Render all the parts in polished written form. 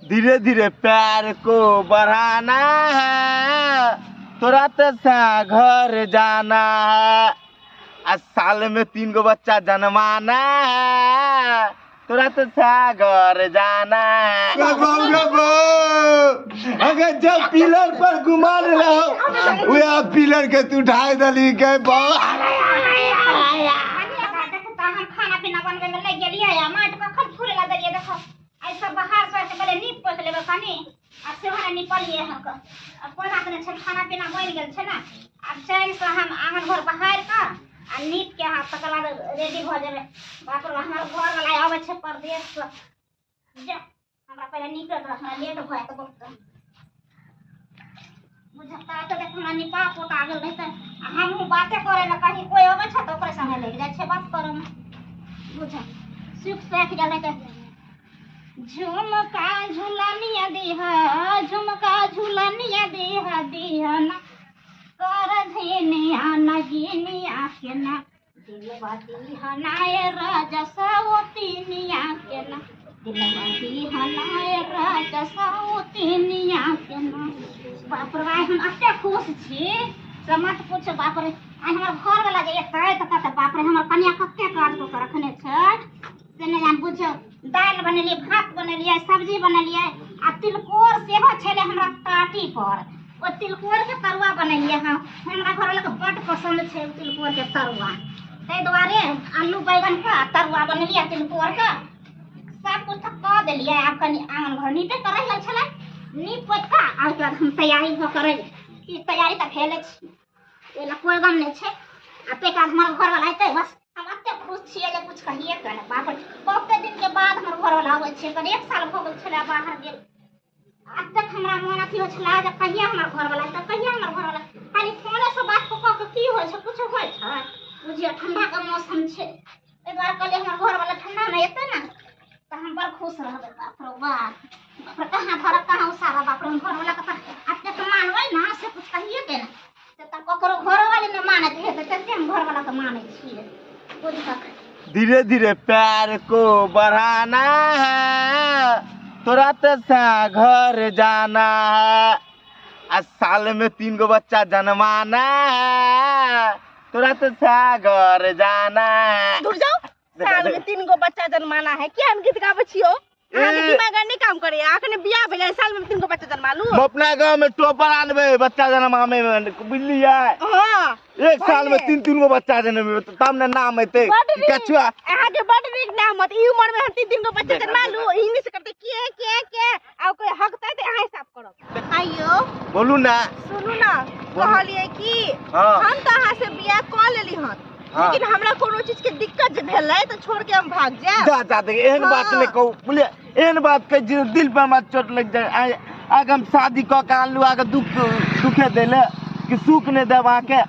धीरे धीरे प्यार को बढ़ाना है, तुरंत से घर जाना है, आ साल में 3 गो बच्चा जन्माना है, तुरंत से घर जाना है। अगर जब पिलर पर घुमा रहा वह पिलर के तू उठा दली के हम खाना पीना बनबै में लागि गेलियै आ माटि कखन फूले ला देलियै। देखो आइ सब बाहर से पहिले नीप पोति लेबै कनि, आब सेहो नहि निपलियै हँ। आब कोइ बात नहि छै, खाना पीना बनि गेल छै ने। आब चैनसँ हम आङन घर बहारि कऽ आ नीप के अहाँ तकर बाद रेडी भऽ जेबै। बाप रे, हमर घरवला अबै छै परदेशसँ, जा हमरा पहिले नीपे पड़त, हमरा लेट भऽ जायत बहुत। बुझता तऽ देख हमरा निपा पोता गेल रहतै आ हमहूँ बाते करैमे कहीं कोइ अबै छै तऽ ओकरे संगे लागि जाइ छै बात करैमे। बुझ सुख साखि गेल रहतै। झुमका झुलनिया दीह, झुमका झुलनिया दीह दीह ना कर धनिया नगिनिया के ना दिलवा दीह नाय राजा सवतिनिया के ना दिलवा दीह नाय राजा सवतिनिया के ना। बाप रे, आइ हम एते खुश छी से मत पूछ। बाप रे, आइ हमर घरवला जे एतै तऽ कहतै बाप रे हमर कनिया कते काज कऽ कऽ रखने छै से नहि जान। बुझ दालि बनेलियै, भात बनेलियै, सब्जी बनेलियै आ तिलकोर सेहो छलै हमरा टाटी पर, ओ तिलकोरके तरुआ बनेलियै हँ। हमरा घरवलाके बड्ड पसन्द छै तिलकोरके तरुआ, ताहि दुआरे आलू बैगनके तरुआ बनेलियै तिलकोरके। सब कुछ तऽ कऽ देलियै। आब कनि आङन घर नीपे कऽ रहि गेल छलै, नीप पोति कऽ आ ओहिके बाद हम तैयारी भऽ कऽ रहि ई तैयारी तऽ भेले छी, ओहि लए कोइ गम नहि छै। आ ताहिके बाद हमर घरवला अयतै, बस हम एते खुश छियै जे कुछ कहिए के नहि। बाप रे, बहुते दिनके बाद हमर घरवला अबै छै, कनि 1 साल भऽ गेल छलै बाहर गेल। एतेक हमरा मोन अथी होइ छलै जे कहिया हमर घरवला अयतै, कहिया हमर घरवला। खाली फोनेसँ बात कऽ कऽ के की होइ छै, कुछो होइ छै? बुझियौ ठंडाके मौसम छै, ताहि दुआरे कहलियै हमर घरवला ठंडामे एतै ने तऽ हम बड़ खुश रहबै। बाप रे बाप, बाप रे कहाँ धरब कहाँ उसारब। बाप रे, हम घरवलाके तऽ एतेक मानबै ने से कुछ कहिए के नहि, से तऽ ककरो घरोवाली नहि मानैत हेतै तते हम घरवलाके मानै छियै। बुझलक। धीरे धीरे प्यार को बढ़ाना है, तुरंत से घर जाना है, आ साल में 3 गो बच्चा जन्माना है, तुरंत से घर जाना है। दूर जाओ, साल में 3 गो बच्चा जन्माना है। किया हम गीत गाबै छियो? अहाँके दिमाग नहि काम करे, अखने बियाह भेलै साल में 3 गो बच्चा जन्मा लू। हम अपना गांव में टोपर आनबै बच्चा जन्मामे में, बुझलियै? हाँ। 1 साल में 3-3 गो बच्चा जन्मेबै तब ने नाम हेतै। कछुआ। अहाँके बड नीक नाम होत। ई उम्र में हम 3-3 गो बच्चा जन्मा लू, इंग्लिश करते के के के आ कोई हकतै तऽ अहाँ हिसाब करब। आइयो बोलू ना। सुनू ना, कहलियै कि हाँ। हम तऽ अहाँ से बियाह कऽ लेली हन, हाँ। लेकिन हमरा कोनो चीज के दिक्कत जे भेलै तऽ छोड़ के हम भाग जायब। जा जा देख, एहन बात हाँ। नहि कहू, बुझलियै? एहन बात कहै छी दिल पर हमरा चोट लागि जाय। आइ आगे हम शादी कऽ के आनलहुँ, आगे दुख दुखे दै लए कि सुख नहि देब अहाँके?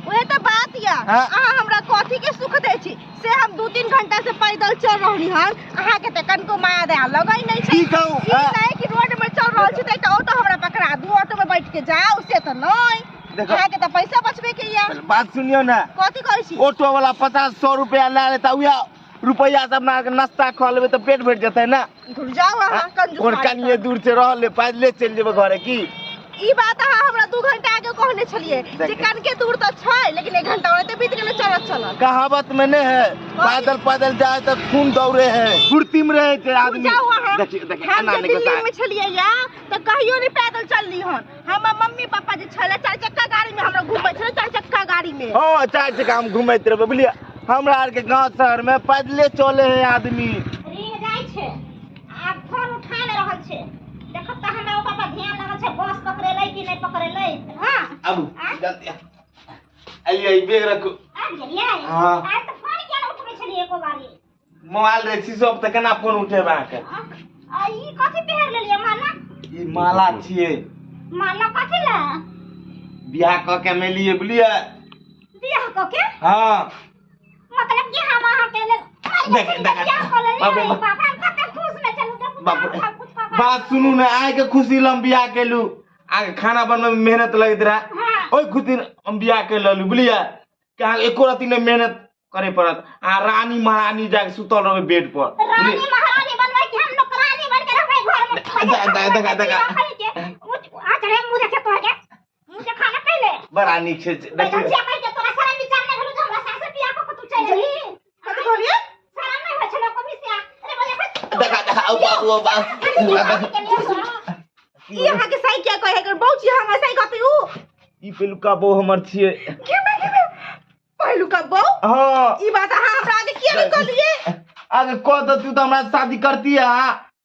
उहे तऽ बात यऽ। हाँ। अहाँ हमरा कथी के सुख दै छी से? हम 2-3 घंटा से पैदल चल रहली हन, अहाँके तऽ कनिको माया दया लगै नहि छै। की कहू? ई नहि कि रोड में चल रहल छी तऽ एकटा ऑटो हमरा पकड़ा दू, ऑटो में बैठ के जाउ, से तऽ नहि। देखो। अहाँके तऽ पैसा बचबे के यऽ। बात सुनियौ ने। कथी कहै छी? ऑटो वाला 50-100 रुपया लए लेता, उएह रुपया से अपना आरके नाश्ता खा लेबै तऽ पेट भरि जेतै ने। दूर जाउ अहाँ, कंजूस और मालिक। कनिये दूर से रहल, पैदले चलि जेबै घरे। की ई बात अहाँ हमरा 2 घंटा आगे कहने छलियै जे कनके दूर तऽ छै, लेकिन 1 घंटा ओनाहिते बीत गेलै चलत चलत। कहावत में नहीं है, पैदल पैदल जाए तो खून दौड़े है, फुर्ती में रहे छै आदमी। जाउ अहाँ। देखिए, देखिए, हम एना जे नहि दिल्ली गुस्सा। में छलियै या तऽ कहियो नहि पैदल चलली हन। हमर मम्मी पापा जे छलै 4 चक्का गाड़ी में हमरा घुमै छलै, 4 चक्का गाड़ी में। हाँ, 4 चक्का हम घुमैत रहबै, बुझलियै? हमरा आरके गाँव शहर में पैदले चले है आदमी। रिंग जाइ छै, आब फोन उठा नहि रहल छै। देखब तऽ हमरा ओकर पर ध्यान लागल छै, बस पकड़ेलै कि नहि पकड़ेलै। हाँ। आबू, जल्दी आइए, ई बैग रखू। आबि गेलियै? हाँ। आइ तऽ फोन किया नहि उठबै छलियै एको बारी? मोबाइल रहै स्विच ऑफ तऽ केना फोन उठेबै अहाँके? आ ई कथी पहिर लेलियै माला? ई माला छियै। माला कथी लए? बियाह कऽ के मेलियै, बुझलियै? बियाह कऽ के? हाँ। मतलब कि हम अहाँके लेल देख, देख, बियाह कऽ लेलियै? बाप रे बाप। बाप रे, हम कते खुश मे छलहुँ, देखू तऽ बाप रे। हम कुछ कऽ कऽ- बात सुनू ने, आइ के खुशी लए हम बियाह केलहुँ। आगे खाना बनबै मे मेहनत लगैत रहए, हाँ। ओहि खुशी हम बियाह करि लेलहुँ, बुझलियै? कि अहाँके एको रत्ती नहि मेहनत करे पड़त, अहाँ रानी महारानी जाके सुतल रहबै बेड पर। रानी महारानी बनबै कि हम नौकरानी बन के रहबै घर में? देखा देखा के आ चढ़े मुंह देखे तोहर के मुंह देखा ना पहले बड़ा नीक छै देखियो के तोरा सारा विचार नै भेलो जे हमरा सासु बियाह क तू चलि गेली कथि कहलिए सारा नै होइ छलो कभी से अरे बोले देखा देखा ओ बाबू ओ बाबू ई अहाँ के सही क्या कहे कर बहु छी हमरा सही कहते उ ई पेलुका बो हमर छिए के बे के बे पहिलुका बहु हां ई बात अहाँ हमरा आगे किया नहीं कहलिए आगे कह दे तू तो हमरा शादी करती है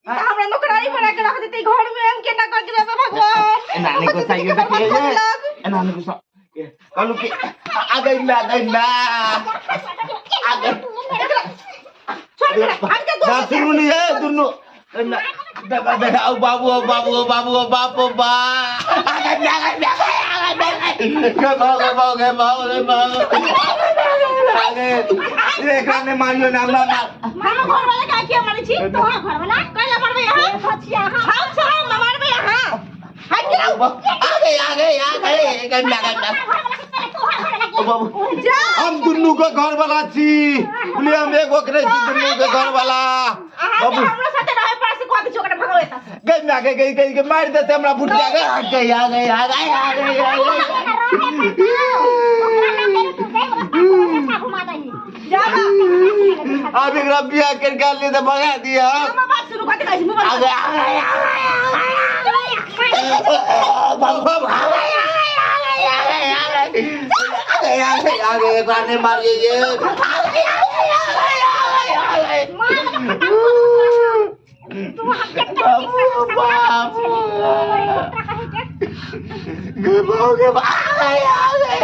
ई त हमरा नौकरानी बना के रख देते घर में हम केना कर के रहबे भगवान एना नहीं गुस्सा ये देखिए एना नहीं गुस्सा कहलू कि आ गई ना गई ना आ गई छोड़ दे हट के ना सुनू नहीं है दुनू ना देखा देखा ओ बाबू ओ बाबू ओ बाबू ओ बाप ओ बा आ गई ना गई ना आ गई ना गे बाबू गे बाबू गे बाबू गे बाबू आ गए एकरा ने मारियो ना हमरा मार हम घर वाला का किया मारै छी तोहर घर वाला कैला मारबै अहाँ बचिया हम सब हम मारबै अहाँ हट के रहू आ गए आ गए आ गए गई ना गई ना ओ बाबू जा हम दुनू के घर वाला छी बोलिए हम एगो के नहीं छी दुनू के घर वाला अहाँ के बाबू हमरा साथे रहे पड़ा से कह दै छी ओकरा भगबै त गई ना गई गई गई गई मार देते हमरा बुढ़िया गई आ गई आ गई आ गई आ गई आ गई जा बा अब एकरा बियाह कर के लिए तो भगा दिया हम बात शुरू कथि कहै छी मुँह आ बंद गए आ गए आ गए बाबू बाबू आ गए आ गए आ गए आ गए आ गए आ गए आ गए आ गए एकरा ने मारिए ये आ गए आ गए आ गए आ गए आ गए बाबू बाबू गे बाबू गे आ गए आ गए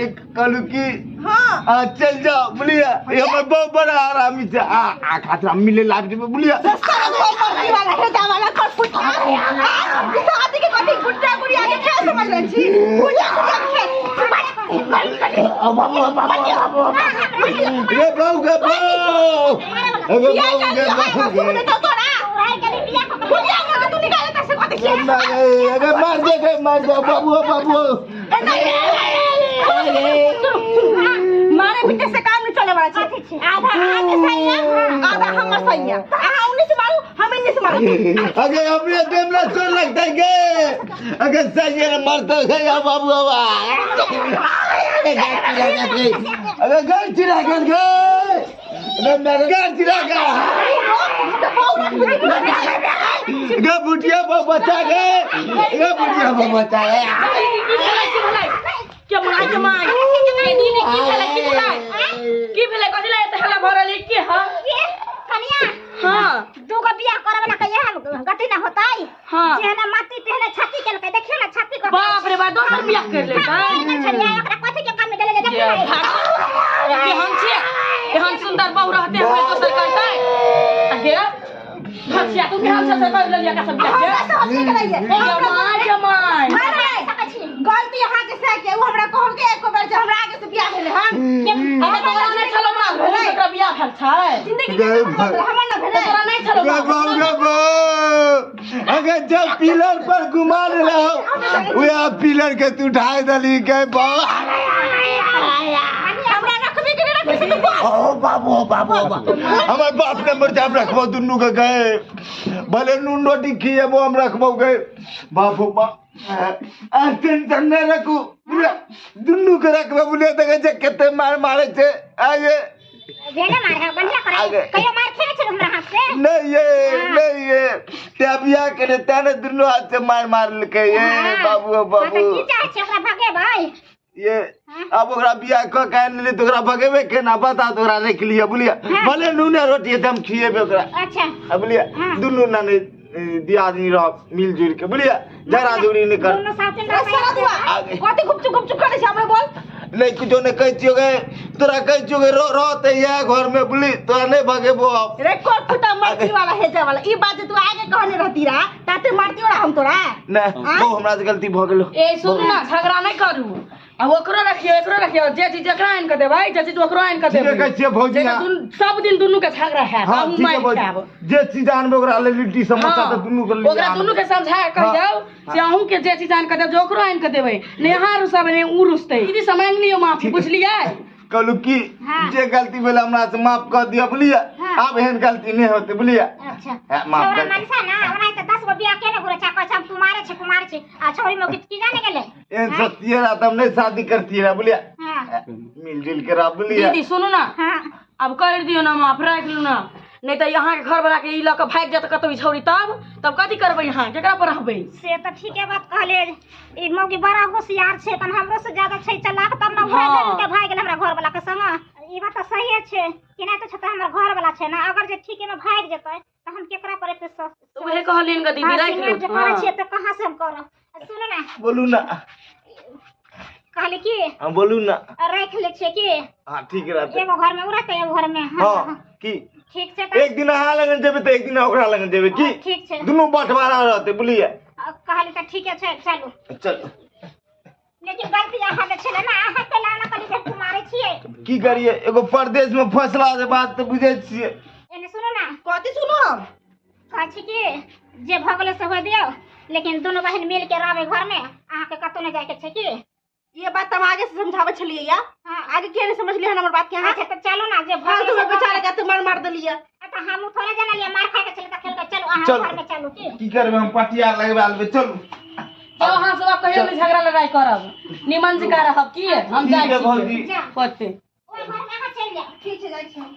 एक कहलू की हां आ चल जाओ बोलिए ये हमर बहुत बड़ा आरामी छै आ आ खातिर हम मिले लाग जेबै बोलिए सस्ता मर्जी वाला हेदा वाला कर फुटा शादी के कथि गुड्डा गुड़िया के खेल समझ रहल छी गुड्डा गुड़िया के खेल ओ बाबू ओ बाबू बाबू गे बाबू गे बाबू गे बियाह बाबू कर गे लियो बाबू सुन गे तो तोरा गुड़िया के तू निकाल त से कथि गे मार गे मार दे गे मार दे बाबू ओ बाबू मारे पीटे से काम नहीं चले वाला छै आधा अहाँ के सैया आधा हमर सैया अहाँ उन्नी से मारू हम इन्नी से मारू अगे हमरे देमला चोट लगता है गे अगे सही मरते गए बाबू बाबा अगे घर चिरा गए गे मेरे घर चिरा गए गे बुटिया बहु बचा गए गे बुटिया बहु बचा गए के माय के माय के दीदी की भेलै की भेलै की भेलै कथि ला एते हल्ला भऽ रहल की ह कनिया हां दूगो बियाह करे वाला के इहे गति ना होतै हां जेहने माटी तेहने छाती केलकै देखियो ना छाती को बाप रे बाप दोसर बियाह कर लेतै नहि छलियै ओकरा कथी के काम देले जे देखियो भाग के हम छियै एहन सुंदर बहु रहते हमे दोसर करतै आ हे भसिया तू केहन छै से कर लेलियै का सब बियाह हमरा से हम नहीं करैये के जमाय जमाय गलती अहाँ के से के उ हमरा कहल के एको बेर जे हमरा आगे से बियाह भेलै हन अरे तोरा नहि छलो माल भेलै तोरा बियाह भेल छै जिंदगी के हमर ना भेलै तोरा नहि छलो गे बाबू गे बाबू अगे जब पिलर पर घुमा रहो वह पिलर के तू ढाई दली के बाबू हमरा रखबे के नहीं रखबे से तू बोल ओ बाबू ओ बाबू ओ बाबू हमर बाप ने मर जाब रखबो दुनू के गए भले नून रोटी खिएबो हम रखबो गए बाप ओ बाप आ टेंशन नहीं रखू बुझलियै? दुनू के रखबो बुझलियै देखै छै कते मार मारे छै आगे भेने मार है बढ़िया करे आगे। कहियो मार खेने छल हमरा हाथ से नहीं ये नहीं ये ते बियाह करे ते ने दुनू हाथ से मार मारलकै ये बाबू ओ हाँ, बाबू तऽ की चाहै छी ओकरा भगेबै ये अब ओकरा बियाह कऽ के आनि लेली तऽ ओकरा भगेबे केना बता तऽ ओकरा राखि लिअ बुझलियै भले नूने रोटी हेतै हम खिएबै ओकरा अच्छा आ बुझलियै हाँ। दुनू नानी दियादनी रहब मिल जुल के बुझलियै झगड़ा झुगड़ी नहि कर दुनू साथे ए साला दुआ आगे। कथि गुपचुप गुपचुप करै छै हमरा बोल नहीं कुछो नहीं कहै छियौ गे तोरा कहै छियौ गे रहतै इएह घरमे बुझली तोरा नहि भगेबो हम रे कोट फुटा मर्जी वाला हेजा वाला ई बात जे तू आगे कहने रहती रा ताते मारती रहा हम तोरा नहि बहु हमरा से गलती भऽ गेलो ए सुन ना झगड़ा नहि करू आ ओकरो रखियो एकरो रखियो जे चीज जकरा आनि के देबै जे चीज ओकरो आनि के ठीके देबै कहै छियै भौजी जे सब दिन दुनू के झगड़ा हैत हाँ अहूँ ठीक है मारि भौजी खायब जे चीज आनबै ओकरा लेल लिट्टी समोसा हाँ, तऽ दुनू के लिए ओकरा दुनू के समझा के कहि जाउ से अहूँ के जे चीज आनि के देब जे ओकरो आनि के देबै ने अहाँ रुसबै ने ऊ रुसतै दीदी से मांगि लियौ माफी बुझलियै कहलू की हाँ। जे गलती भेल हमरा से माफ कर दिअ बुझलियै हाँ। आब एहन गलती नहीं होते बुझलिए। अच्छा हाँ, माफ छौड़ा कर। मनसा ना ओना त 10 गो बियाह केने घुरे छै, कहै छै हम कुमारे छी कुमारे छी, आ छौड़ी मौगी की जाने गेलै। एहन सोचतियै रहा त हम नहीं शादी करतियै रहा बुझलिए। हाँ मिलजुल के रह बुझलिए। दीदी सुनू ना, हाँ आब कर दियौ ना माफ, राखि लू ना, नहीं तऽ अहाँ के घर वाला के ई लऽ कऽ भागि जायत कतौ ई छौड़ी, तब तब कथी करबै अहाँ, केकरा पर रहबै? से तऽ ठीके बात कहले, ई मौगी बड़ा होशियार छै, तन हमरो से ज्यादा छै चलाक, तब ना उहे हाँ। के भागि गेल हमरा घर वाला के संग। ई बात तऽ सहिए छै कि नहि तऽ छै तऽ हमर घर वाला छै ना, अगर जे ठीके में भागि जेतै तऽ हम केकरा पर एते तऽ उहे कहलियनि ग दीदी, राखि लू। जे करै छियै तऽ कहाँ से हम करब? सुनू ना, बोलू ना, कहली की हम बोलू ना, राखि लै छियै की? हाँ ठीक रहतै, एगो घर में उ रहतै एगो घर में हाँ की ठीक छै। एक दिन अहाँ लगन जेबै तऽ एक दिन ओकरा लगन जेबै की? ठीक छै, दुनू बंटवारा रहतै बुझलिए। कहली तऽ ठीके छै, चलू चलू। लेकिन गलती अहाँ के छलै ना, अहाँ के लाना कहली जे कुमारे छियै। की करिए, एगो परदेश में फसला के बात तऽ बुझै छियै। एने सुनू ना, कथी सुनू? हम कहै छी कि जे भऽ गेलै से हो दियौ, लेकिन दुनू बहिन मिल के रहबै घर में, अहाँ के कतौ नहि जाय के छै की? ये बात हम आगे से समझाबै छलियै या हाँ। आगे किया नहीं समझलियै हमर बात के अहाँ? अच्छा तऽ चलू ना, जे भऽ फालतू गेलै में से भऽ बेचारा गेलै। के तू मार मार देलियै। तऽ हमहूँ थोड़े जानलियै मार खाय के छलै तऽ खेल के चलू अहाँ चलू। घर में चलू की? की करबै, हम पटिया लगबा लेबै, चलू। चलो अहाँ सब आब कहियो नहि झगड़ा लड़ाई करब, निमन जकाँ रहब की? हम ठीक जाइ है छी भौजी। जा कते ओहि घर में अहाँ चलि जाउ। ठीक छै, जाइ छी हम।